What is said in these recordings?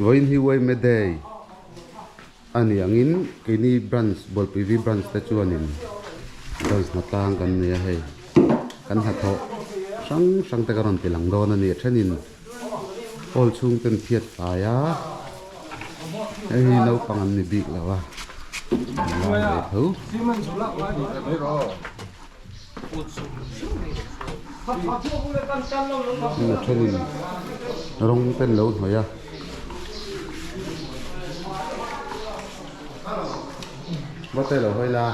Vawiin hi Uaime Day a ni angin keini branch Bualpui V branch te chuanin branch hnatlang kan nei a hei kan hnathawh hrang hrang te ka rawn ti lang dawn a ni a thenin hall chhung ten phiat fai a hei hi naupang an ni bik lo a an la ve tho. A thenin rawng te an lo hnawih a. Va te lo hawi la.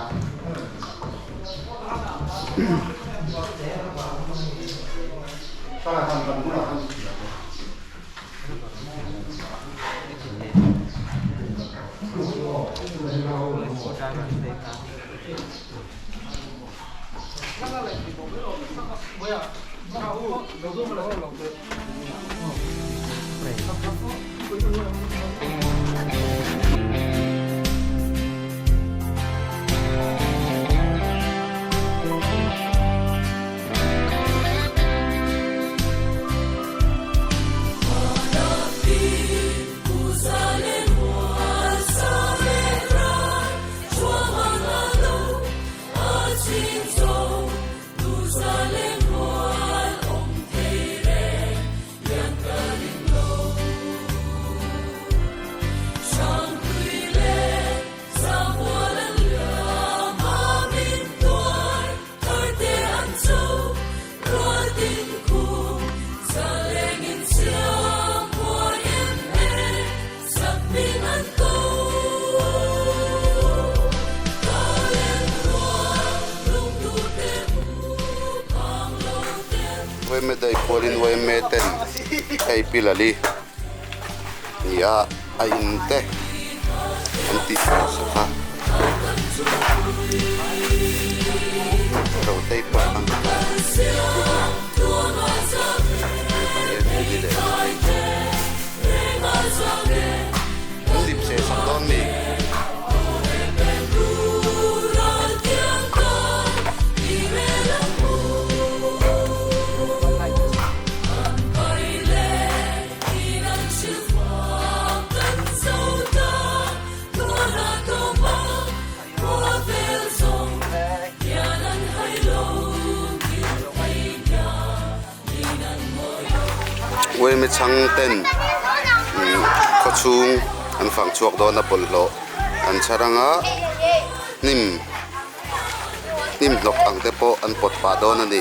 Uaime daih pawlin uaime ten hei pi lali ni a a in te an tih chhuah sak a rotei pawh an An dip se sak dawn mi. Uaime chhang ten khaw chhung an fang chhuak dawn a bawlhhlawh an chhar anga hnim hnim hnawk ang te pawh an pawt pah dawn a ni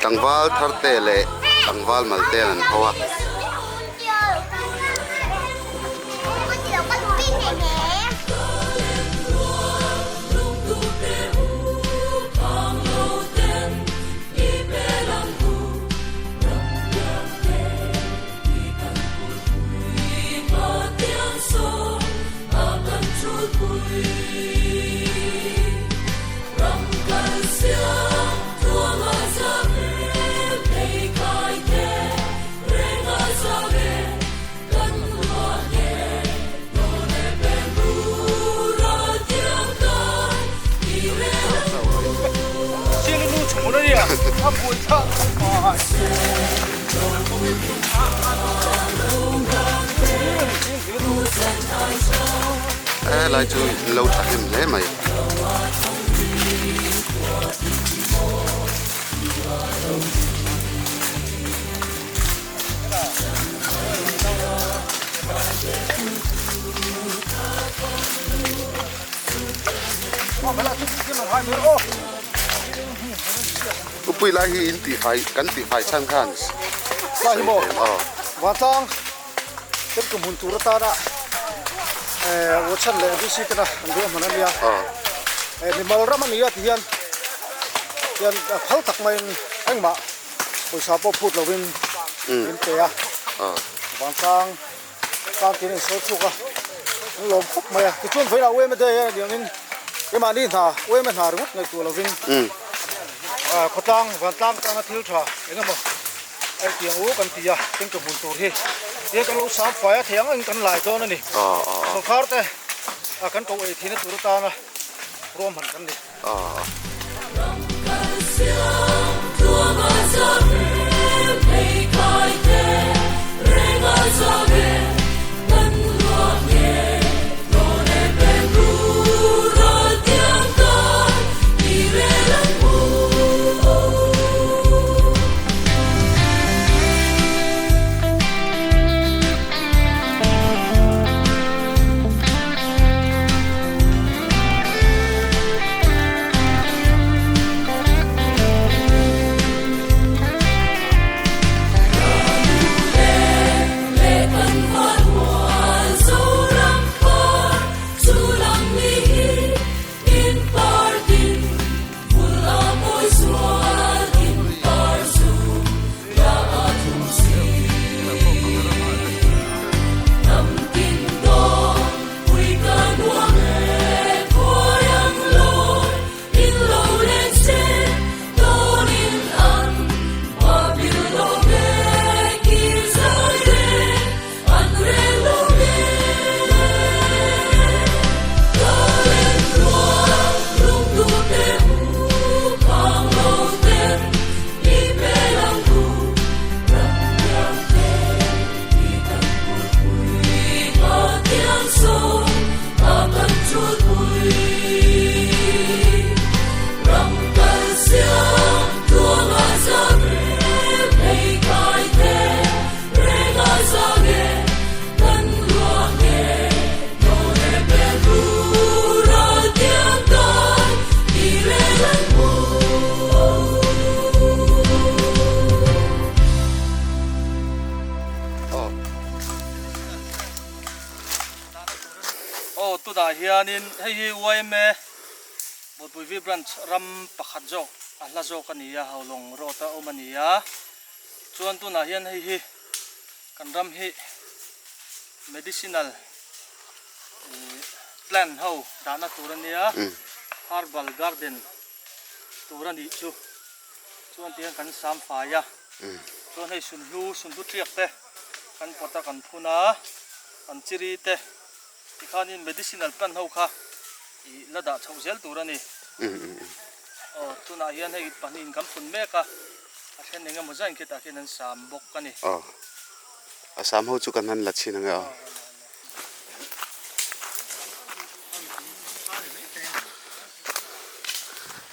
tlangval thar te leh tlangval mal te an ho a. Helai chu in lo tha hnem hle mai. Upui lai hi in tihfai kan tihfai chhan khan Lai hi maw Vantlang kan kum hun tur atana Watson leh VC tena an ruahman a nia mimal ram a ni a ti hian hian phal tak maiin engmah Pawisa pawh phut lovin min pe a, vantlang tan tiin a insawi chhuak a, an lawm khawp mai a. Tichuan vawiinah UMA Day a nih angin keimahni hna UMA hna ringawt ngaihtuah lovin khawtlang vantlang tana thil tha eng emaw a inti ang u kan ti a, tengke hmun tur hi tia kan lo sam fai a thei ang angin kan lai dawn a ni. Sawrkar te kan koh ei thihna tur atana ruahman kan ni. hianin hei hi yma Bualpui V Branch ram pakhat zawk a hla zawk a ni a, Haulawng road a awm a ni a. Chuan tunah hian hei hi kan ram hi medicinal plant ho dahna tur a nia, herbal garden tur a nih chu. Chuan tihian kan sam fai a, chuan hei sunhlu sunhlu tiak te kan pawt a kan phun a, kan chiri te tikhanin medicinal plant ho kha ih la dah chhoh zel tur a ni. Aw tunah hian hei pahnihin kan phun mek a, a then eng emaw zan khitah khian an sam bawk a ni. Aw a sam ho chu kan han la chhin ang e aw.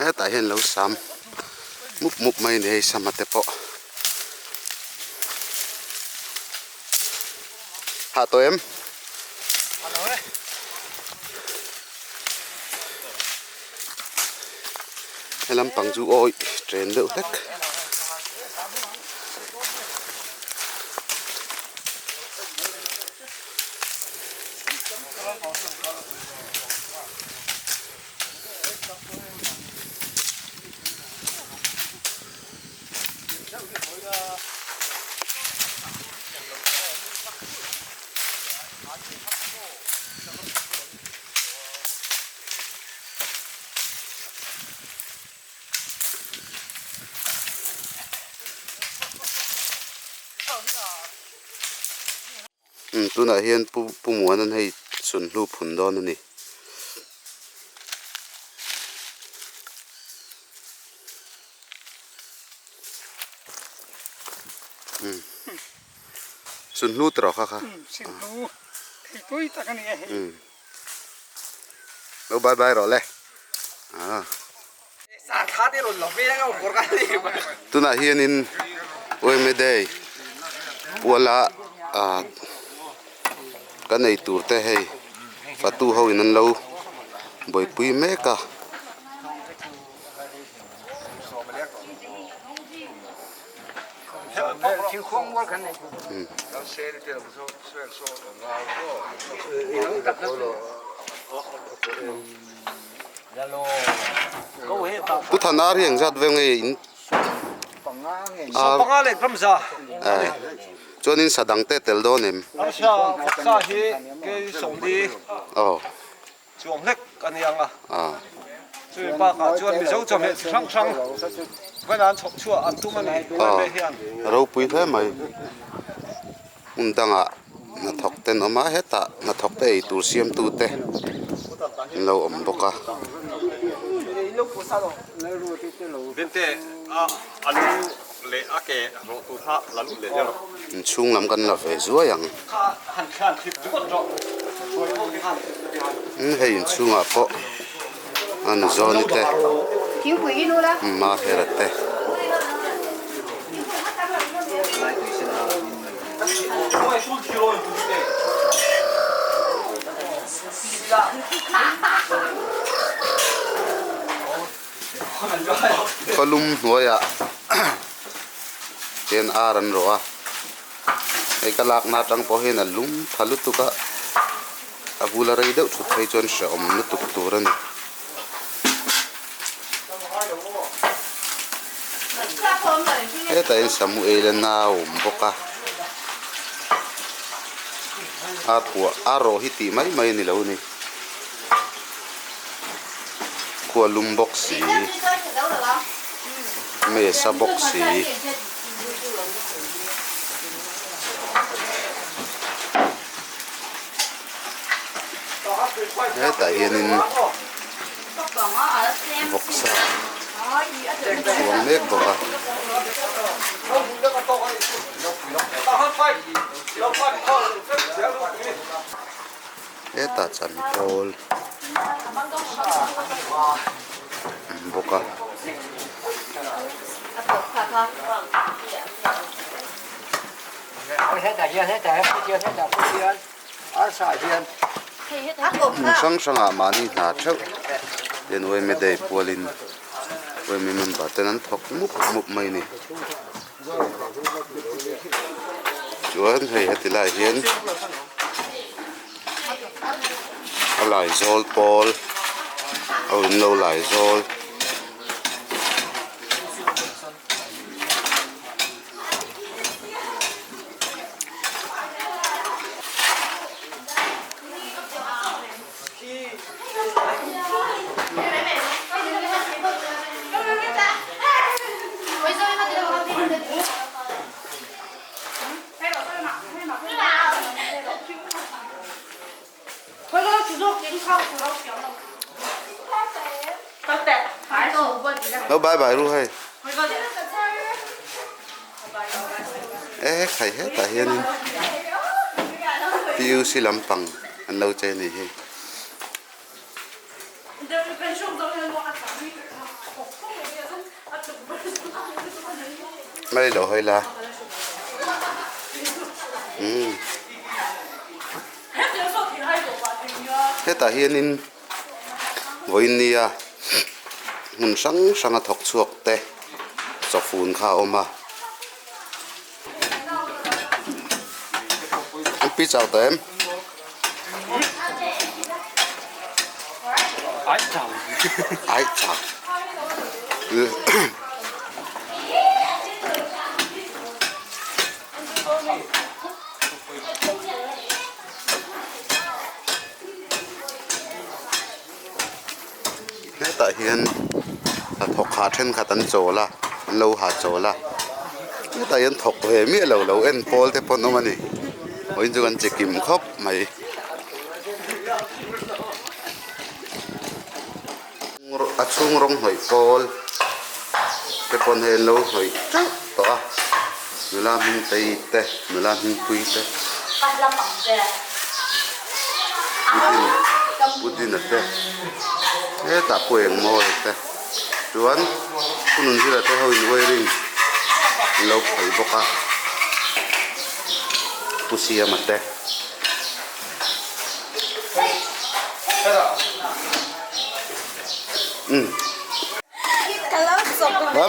Hetah hian lo sam mup mup mai a ni hei sama te pawh hah tawh em he lampang chu awi train deuh hlek. Umm tunah hian pu pu muanan hei chunhnu phun dawn a ni. Umm chunhnu tawh kha kha. Chunhnu thei tui tak a ni a hei. Umm lo bye bye rawh le ah. Tunah hianin Ueme Day puala ah kan ei tur te hei fatu ho in an lo buaipui mek a. Pu Thana hi engzat vel nge in a chuanin sa dang te tel dawn em? Aw. Aw ropui hle mai hmun dangah. Hnathawk te an awm a hetah hnathawk te ei tur siam tu te an lo awm bawk a. Inchhung lam kan la ve zuai ang hei inchhungah pawh an zawni te mahera te. Khawlum hnuaiah chen ar an rawh a hei ka lakna atang pawh hian a lum tha lutuk a a bula rei deuh thut phei chuan hrehawm lutuk tur a ni. Hetah hian Samuel a nau a awm bawk a a puah a rawh hi tih mai mai a ni lo a ni khua lum bawk si mesa bawk si. Hetah hianin vawksa an chhuang mek bawk a. Hetah chan pawl an bawk a. Hmun hrang hrangah mahni hna theuh ten Uaime Day pualin Uaime member ten an thawk mup mup mai a ni. Chuan hei heti laiah hian. A laizawl pawl a in lo laizawl. Lo bye bye ru hei. E khai hetah hianin PUC lampang an lo chei a nih hi. Mai lo hawi la. Umm. Hetah hianin vawiin nia hmun hrang hranga thawk chhuak te chawfun kha a awm a. An pi chau tawh em? Ai chau. Ai chau. Hetah hian hnathawk ha thenkhat an chawl a an lo ha chawl a hetah hian thawk ve miah lo lo en pawl te pawh an awm a ni vawiin chu kan chi kim khawp mai a chhung rawng hnawih pawl te pawn hei an lo hnawih teuh tawh a nula hming tei te nula hming pui te. Pudina te hetah pawh eng mawi te chuan pu Nunzira te ho in wiring an lo khawih bawk a pu Siama te. Umm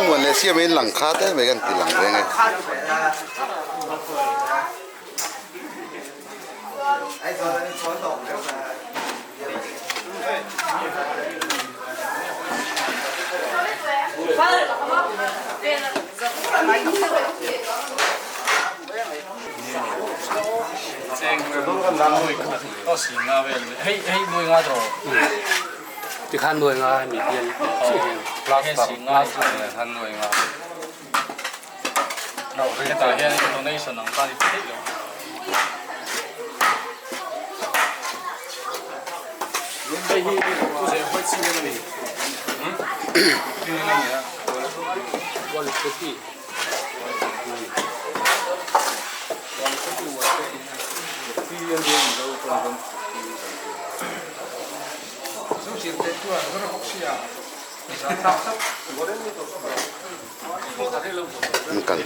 Muan leh Siama in lang kha te mai kan ti lang reng e. Hetah hian donation ang tan i pe theih lo. Hei hi An kal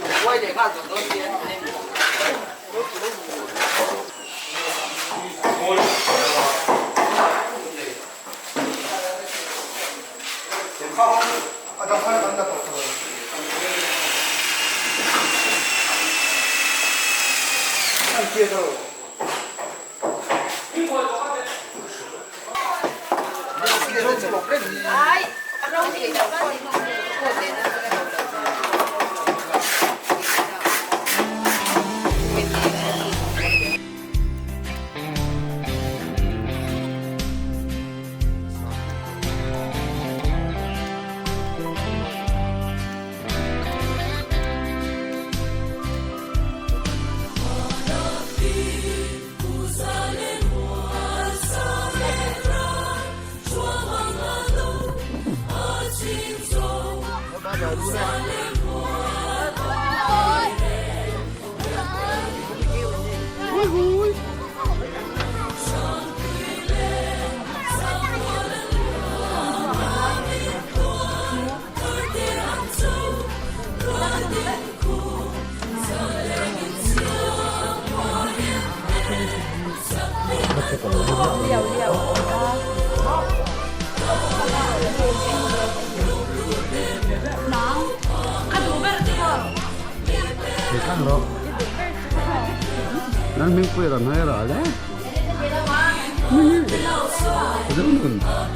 Nan hming pui rawn hawi ral e.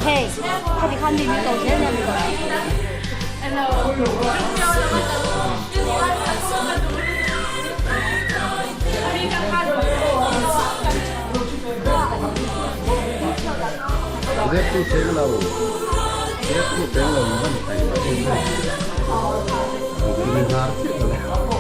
Hei, khati khan mi min ko zel nia mi ko. Rep tu cheng lo, rep tu cheng lo in van thei mai em mai. Ni hnar chiah lo.